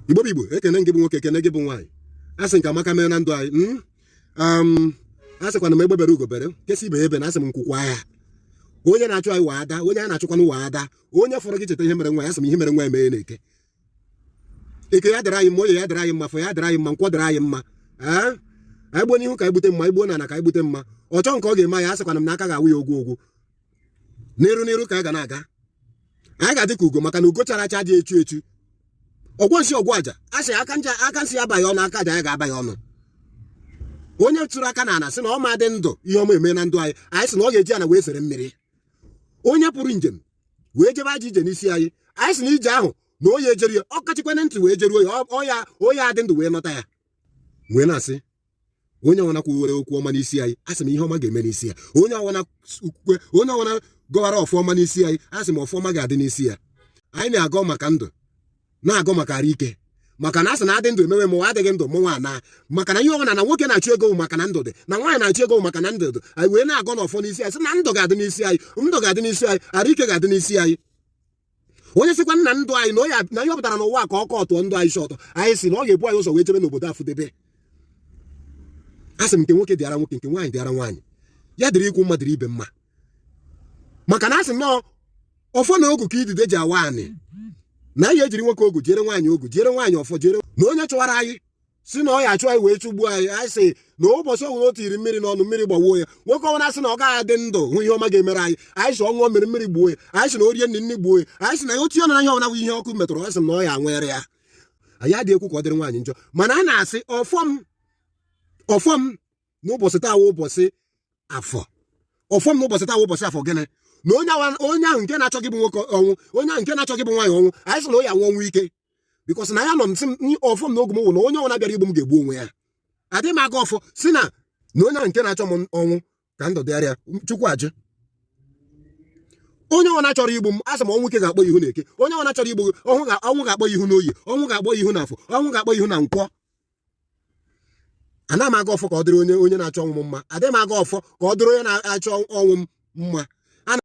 Igbo bụ Igbo, ekene gị bụ nwoke, ekene gị bụ nwaanyị. A sị nke amaka mee na ndụ anyị. A sịkwana m egbe bere ugo bere, nke sị ibe ya ebena, asị m nku kwaa ya. Onye na-achụ anyị wa ada, onye a na-achụkwanụ wa ada. Onye fọrọ gị cheta ihe mere nwa ya, asị m ihe mere nwa ya mee na eke. Eke ya dịrị anyị mma, oye ya dịrị anyị mma, afọ ya dịrị anyị mma, nkwọ dịrị anyị mma. Ee, anyị gbuo n'ihu ka anyị gbute mma, anyị gbuo n'ala ka anyị gbute mma. Ọchọ nke ọ ga-eme anyị, asịkwana m na aka ga-awụ ya ogwu ogwu. N'iru n'iru ka anyị ga na-aga. Anyị ga-adị ka ugo, maka na ugo chara acha dị echu echu. Ọgwọ nsị ọgwọ aja, a sị aka nja aka nsị abaghị ọnụ, aka aja ya ga-abaghị ọnụ. Onye tụrụ aka n'ala sị na ọ ma dị ndụ ihe ọma eme na ndụ anyị, anyị sị na ọ ga-eji ana wee sere mmiri. Onye pụrụ njem wee jebe ajọ ije n'isi anyị, anyị sị na ije ahụ na onye ejere ya, ọ kachikwana ntị wee jeruo ya, ọ ya onye adị ndụ wee nọta ya. Wee na-asị onye ọwụna kwuwere okwu ọma n'isi anyị, asị m ihe ọma ga-eme n'isi ya. Onye ọwụna kwukwe, onye ọwụna gọwara ọfọ ọma n'isi anyị, asị m ọfọ ọma ga-adị n'isi ya. Anyị na-agọ maka ndụ, na-agọ maka arụ ike, maka na asị na adị ndụ emewe mụnwa, adịghị ndụ mụnwa ana. Maka na ihe ọbụla na nwoke na-achụ ego maka na ndụ dị, na nwaanyị na-achụ ego maka na ndụ dị. Anyị wee na-agọ n'ọfọ n'isi anyị, sị na ndụ ga-adị n'isi anyị, ndụ ga-adị n'isi anyị, arụ ike ga-adị n'isi anyị. Onye sịkwa nna ndụ anyị na ihe ọ pụtara n'ụwa ka ọ kọtụọ ndụ anyị short, anyị sị na ọ ga-ebu anyị ụzọ wee jebe n'obodo afụdebe. A sị m nke nwoke dịara nwoke, nke nwaanyị dịara nwaanyị, ya dịrị ikwu mma, dịrị ibe mma. Maka na a sị nnọọ ọfọ na ogu ka idide ji awa anị, na anyị ejiri nwoke ogu, jere nwaanyị ogu, jere nwaanyị ọfọ, jere na onye chụwara anyị si na ọ ya achụ anyị wee chụgbuo anyị, anyị sị na ụbọchị ọbụla o tiri mmiri n'ọnụ, mmiri gbawuo ya. Nwoke ọbụla sị na ọ gaghị adị ndụ hụ ihe ọma ga-emere anyị, anyị sị ọ ṅụọ mmiri, mmiri gbuo ya. Anyị sị na o rie nri, nri gbuo ya. Anyị sị na ya otinye ọnụ na ihe ọbụla bụ ihe ọkụ metụrụ, ọ sị na ọ ya nwere ya. Anyị adịghị ekwu ka ọ dịrị nwaanyị njọ, mana a na-asị ọfọ m, ọfọ m n'ụbọchị taa wụ ụbọchị afọ. Ọfọ m n'ụbọchị taa wụ ụbọchị afọ. Gịnị na onye ahụ nke na-achọ gị bụ nwoke ọnwụ, onye ahụ nke na-achọ gị bụ nwaanyị ọnwụ, anyị sị na o ya anwụ ọnwụ ike, because na ya nọ m sị m ọfọ m na ogu m wụ na onye ọbụla bịara igbu m ga-egbu onwe ya. Adịghị m aga ọfọ si na onye ahụ nke na-achọ m ọnwụ ka ndụ dịara ya, Chukwu ajụ. Onye ọbụla chọrọ igbu m, asị m ọnwụ ike ga-akpọ ihu n'eke. Onye ọbụla chọrọ igbu gị, ọnwụ ga-akpọ ihu n'oye, ọnwụ ga-akpọ ihu n'afọ, ọnwụ ga-akpọ ihu na nkwọ. Ana m aga ọfọ ka ọ dịrị onye na-achọ ọnwụ m mma. Adịghị m aga ọfọ ka ọ dịrị onye na-achọ ọnwụ m mma.